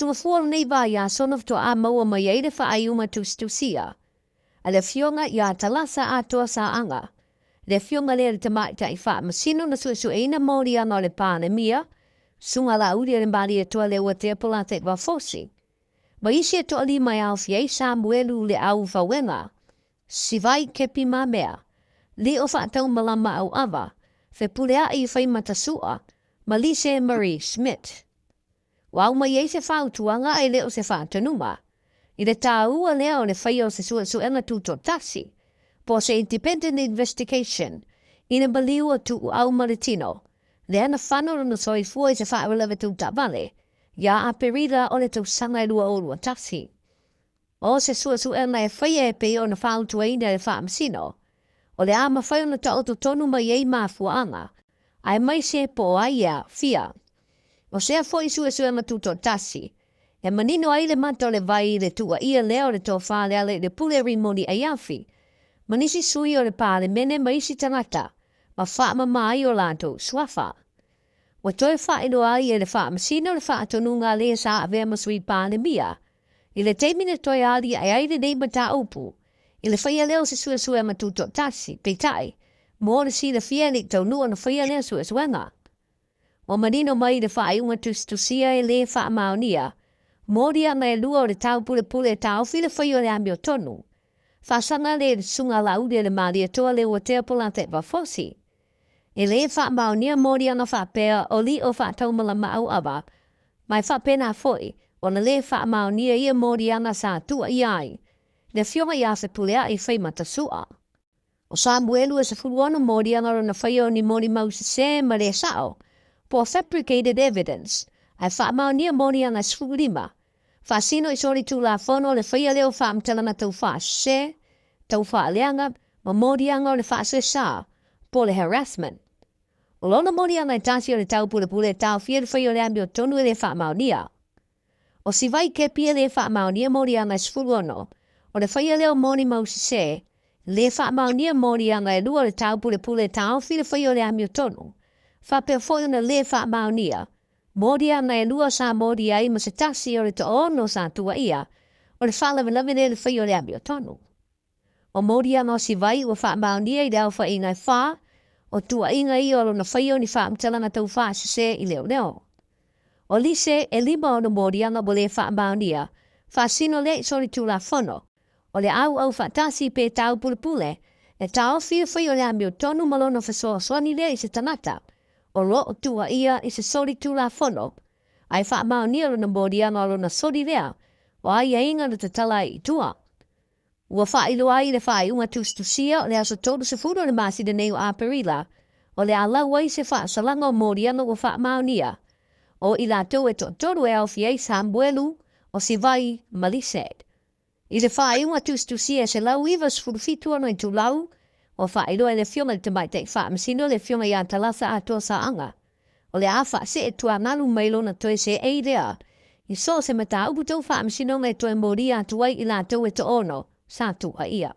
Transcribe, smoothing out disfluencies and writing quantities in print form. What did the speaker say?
Tugafua o lenei vaiaso na faatoa maua mai ai le faaiuga tusitusia a le Afioga ia Talasa Atoa Saaga, le Afioga lea i le Tamaitai Faamasino na suesueina moliaga o le Palemia, Susuga Laauli-a-le-Malietoa Leuatea Polataivao Fosi, ma isi e toalima e aofia ai Samuelu Leau Fauega, Sivai Kepi Mamea, Lio Faataumalama Auava, Fepuleai Faimata ma Lise Marie Smith. Ua aumai ai se fautuaga ae le o se faatonuga, i le taua lea o le faia o se suesuega tutoatasi, po o se independent investigation, i le maliu o Tuuau ma Letino, lea na fano lona soifua i se faalavelave tu taavale, ia Aperila o le tausaga e 2021. O se suesuega e faia e pei ona fautuaina e le Faamasino, o le a mafai ona taoto tonu mai ai mafuaaga, aemaise po o ai e aafia. O sea foi suesuega tutoatasi, e manino ai le mata o le vai i le tuuaia lea o le Tofa Lealailepule Rimoni Aiafi, ma nisi sui o le Palemene ma isi tagata, ma faamama ai o latou suafa. Ua toe faailoa ai e le Faamasino le faatonuga a le sa avea ma Sui Palemia, i le taimi na toe aliae ai lenei mataupu, i le faia lea o se suesuega tutoatasi, peitai, mo le silafia e le i taunuu ona faia lea suesuega. Ua manino mai i le faaiuga tusitusia e le faamaonia, moliaga e lua o le taupulepule e taofi le faia o le amiotonu. Faasaga lea i le Susuga a Laauli-a-le-Malietoa Leuatea Polataivao Fosi. E le faamaonia moliaga faapea o lio faataumalama auava, ma e faapena foi ona le faamaonia ia moliaga sa tuuaia ai le Afioga ia Fepuleai Faimata-Sua. O Samuelu e 16 moliaga lona faia o ni molimau sese ma le sao, po o fabricated evidence, ae faamaonia moliaga e 15. Faasino i solitulafono le faia lea o faamatalaga taufaasese, taufaaleaga, ma moliaga o le faasoesa, po o le harassment. O lona moliaga e tasi o le taupulepule e taofia le faia o le amiotonu e le faamaonia. O Sivai Kepi e le faamaonia moliaga e 16, o le faia lea o molimau sese, le faamaonia moliaga e lua o le taupulepule e taofi le faia o le amiotonu. Faapea foi ona le faamaonia moliaga e lua sa molia ai ma se tasi o le toaono sa tuuaia, o le faalavelave lea i le faia o le amiotonu. O moliaga o Sivai ua faamaonia i le aofaiga e fa, o tuuaiga ia o lona faia o ni faamatalaga taufaasese i leoleo. O Lise, e lima ona moliaga ua le faamaonia, faasino lea i solitulafono, o le auau faatasi pe taupulepule, e taofi le faia o le amiotonu ma lona fesoasoani lea i se tagata o lo o tuuaia i se solitulafono, ae faamaonia lona moliaga o lona soli lea o aiaiga na tatala ai i tua. Ua faailoa ai i le faaiuga tusitusia o le aso 30 o le masina nei o Aperila, o le a lau ai se faasalaga o moliaga ua faamaonia, o i latou e toatolu e aofia ai Samuelu, o Sivai ma Lise. I le faaiuga tusitusia e 197 ona itulau, ua faailoa e le Afioga i le Tamaitai Faamasino le Afioga ia Talasa Atoa Saaga, o le a faasee tuagalu mai lona toe seei lea i so o se mataupu tau faamasinoga e toe molia atu ai i latou e toaono sa tuuaia.